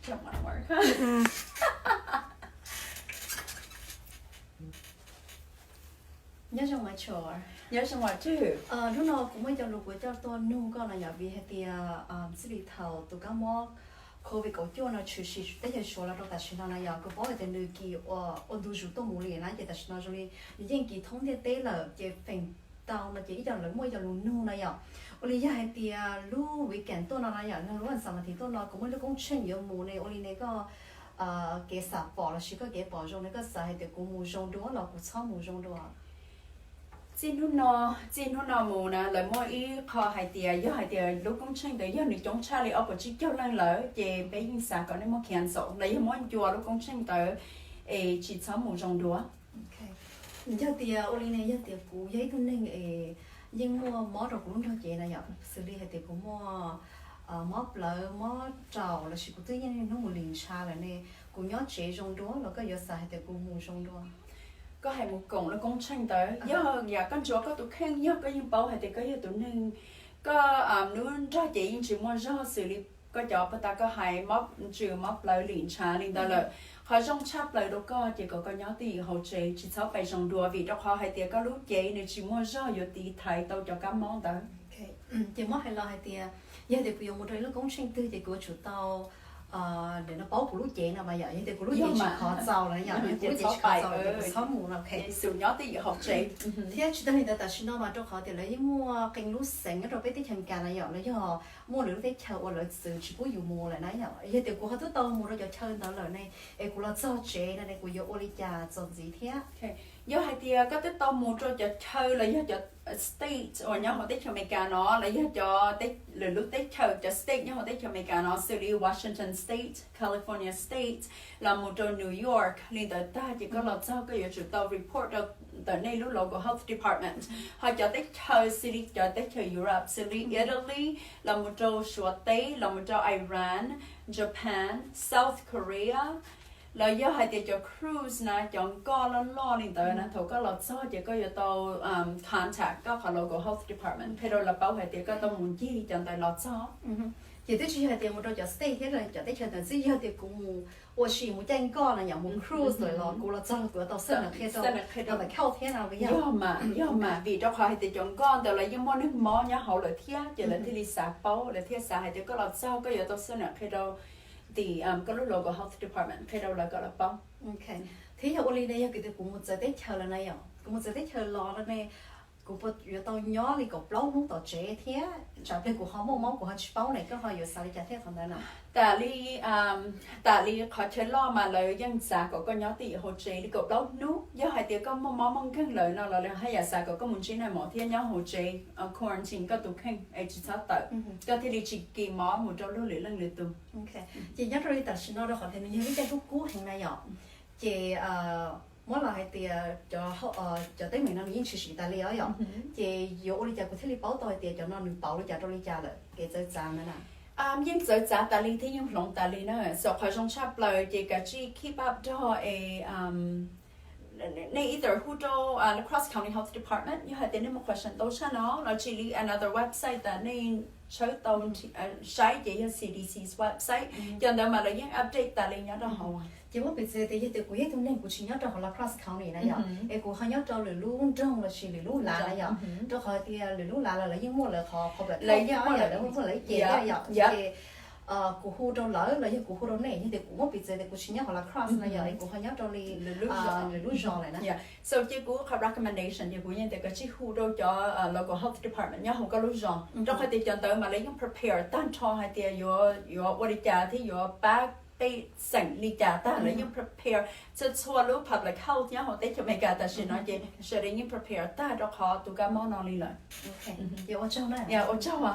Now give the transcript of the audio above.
Nyob zoo mas Chor. Nyob zoo mas Chor. Hnub no kuv muaj cov lus kuv coj tuaj nug koj no yog vim hais tias txij li thaum tus kab mob covid kaum cuaj no tshwm sim teb chaws Suav los rau tam sim no na yog kuv paub hais tias nws kis ua ntu zus tuaj mus li na ces tam sim no zoo li nws yeej kis thoob ntiaj teb lawm ces feem tau no ces ib co lawv muaj ib co lus nug na yom. Ua li yog hais tias lub weekend tuaj no na yom, lub xam mas thiv tuaj no kuv muaj lub koob tsheej yuav mus ne, ua li ne koj kev xam pom lossis koj kev pom zoo ne koj xav hais tias kuv mus zoo dua los kuv txhob mus zoo dua? Txij hnub no, txij hnub no mus na lawv muaj ib qho hais tias yog hais tias lub koob tsheej ntawd yog nws coob tshaj li ob puas tsib caug leej lawm ces peb yeej xav kom nej muab cancel los yog muab ncua lub koob tsheej ntawd es tsis txhob mus zoo dua. Yog tias ua li ne yog tias kuv yog ib tug neeg es yeej muaj mob rau kuv lub nrog cev na yom, xws li hais tias kuv muaj mob plawv mob raum lossis kuv twb yeej niaj hnub mus lim ntsha lawm ne, kuv nyob tsev zoo dua los koj yuav xav hais tias kuv mus zoo dua? Koj hais mus koom lub koob tsheej ntawd, yog yam koj ntsuas koj tus kheej, yog koj yeej paub hais tias koj yog tus neeg, koj lub nrog cev yeej tsis muaj zog xws li koj cov puag ta koj hais mob ntsws mob plawv lim ntshav li ntawd lawm, qhov zoo tshaj plaws rau koj ces kom koj nyob twj ywm hauv tsev tsis txhob pais zoo dua vim rau qhov hais tias koj lub cev nws tsis muaj zog yuav tiv thaiv tau cov kab mob ntawd. Ces muab hais los hais tias yog tias kuv yuav mus rau ib lub koob tsheej twg ces kuv yuav tsum tau paub kuv lub cev no mas yom, yog tias kuv lub cev tsis khov txaus lawm yom, kuv lub cev tsis khov txaus ces kuv txhob mus no. Xum nyob twj ywm hauv tsev. Thiab tsis tag li ntawd tam sim no mas rau qhov tias lawv yeej muaj qee lub xeev nyob rau peb teb chaws Amelikas na yom, los yog muaj lwm lub teb chaws uas lawv txwv tsis pub yus mus lawm na yom, yog tias kuv ho twb tau mus rau cov chaw ntawd lawm ne es kuv los txog tsev no ne kuv yuav ua li cas txuas ntxiv thiab? Yog hais tias koj twb tau mus rau cov chaw los yog cov state uas nyob hauv teb chaws Amelikas no los yog cov lwm lub teb chaws cov state nyob hauv teb chaws Amelikas no xws li Washington State, California State, los mus rau New York li ntawd tag ces koj los txog koj yuav tsum tau report rau ntawm nej lub local health department. Ho cov teb chaws xws li cov teb chaws Europe xws li Italy, los mus rau Suav teb, los mus rau Iran, Japan, South Korea, los yog hais tias cov cruise na cov nkoj loj loj li ntawd na thaum koj los txog ces koj yuav tau contact koj qhov local health department qhia rau lawv paub hais tias koj tau mus ncig cov ntawd los txog. Ces twb tsis yog hais tias mus rau cov state thiab cov teb chaws ntawd xwb, yog tias kuv mus ua si mus caij nkoj no yom, mus cruise lawm los kuv los txog kuv yuav tau xab nam qhia rau, tau tau khaus thiab no yog? Yog mas, yog mas vim rau qhov hais tias cov nkoj ntawd lawv yeej muaj neeg mob nyob hauv lawm thiab ces lawv thiaj li xav paub, lawv thiaj xav hais tias koj los txog koj yuav tau xab nam qhia rau tim koj lub local health department qhia rau lawv kom lawv paub. Thiab yog ua li ne yog tias kuv mus txawv teb chaws lawm na yom, kuv mus txawv teb chaws los lawm ne, kuv puas yuav tau nyob li kaum plaub hnub tom tsev thiab tsam pliag kuv ho muaj mob kuv ho tsis paub ne, koj ho yuav xav li cas thiab qhov ntawd na? Tam li, tam li qhov chaw loj mas lawv yeej xav kom koj nyob twj ywm hauv tsev li kaum plaub hnub. Yog hais tias koj muaj mob muaj nkeeg lawm no los lawv haj yam xav kom koj mus ntsib nais mov thiab nyob hauv tsev quarantine koj tus kheej es tsis txhob tawm, koj thiaj li tsis kis mob mus rau luag lwm leej lwm tus. Ces nyob rau li tam sim no rau qhov tias nws yog ib co kub kub heev na yom, ces muab los hais tias cov teeb meem no nws yeej tshwm sim tas li os yom, ces yuav ua li cas kuv thiaj li paub tau hais tias cov no nws pauv li cas rau li cas lawm kev txawv txav ntawd na? Yeej txawv txav tas li thiab yeej hloov tas li na, xav qhov zoo tshaj plaws ces kav tsij keep up nrog es nej either hu rau La Crosse County Health Department yog hais tias nej muaj question ntau tshaj no los sis li another website tas nej tshawb tau saib ces yog C D C's website, cov ntawd mas lawv yeej update tas li nyob rau hauv. Ces muab piv txwv tias yog tias kuv yog ib tug neeg kuv tsis nyob rau hauv La Crosse County na yom, es kuv ho nyob rau lwm lub nroog los sis lwm lub lav na yom, rau qhov tias lwm lub lav los lawv yeej muaj lawv qhov public health, lawv yeej muaj lawv ib ce thiab yom, ces kuv hu rau lawv los yog kuv hu rau nej, yog tias kuv muab piv txwv tias kuv tsis nyob hauv La Crosse na yom, es kuv ho nyob rau li lwm lub zos lawm na. So ces kuv qhov recommendation ces kuv yeej tias kav tsij hu rau cov local health department nyob hauv koj lub zos, rau qhov tias cov ntawd mas lawv yeej prepare tag nrho hais tias yuav, yuav ua li cas thiab yuav pab peb xeem li cas tag, lawv yeej prepare txhua txhua lub public health nyob hauv teb chaws Amelikas tam sim no ces sawv daws yeej prepare tag rau qhov tus kab mob no li lawm. Ua tsaug.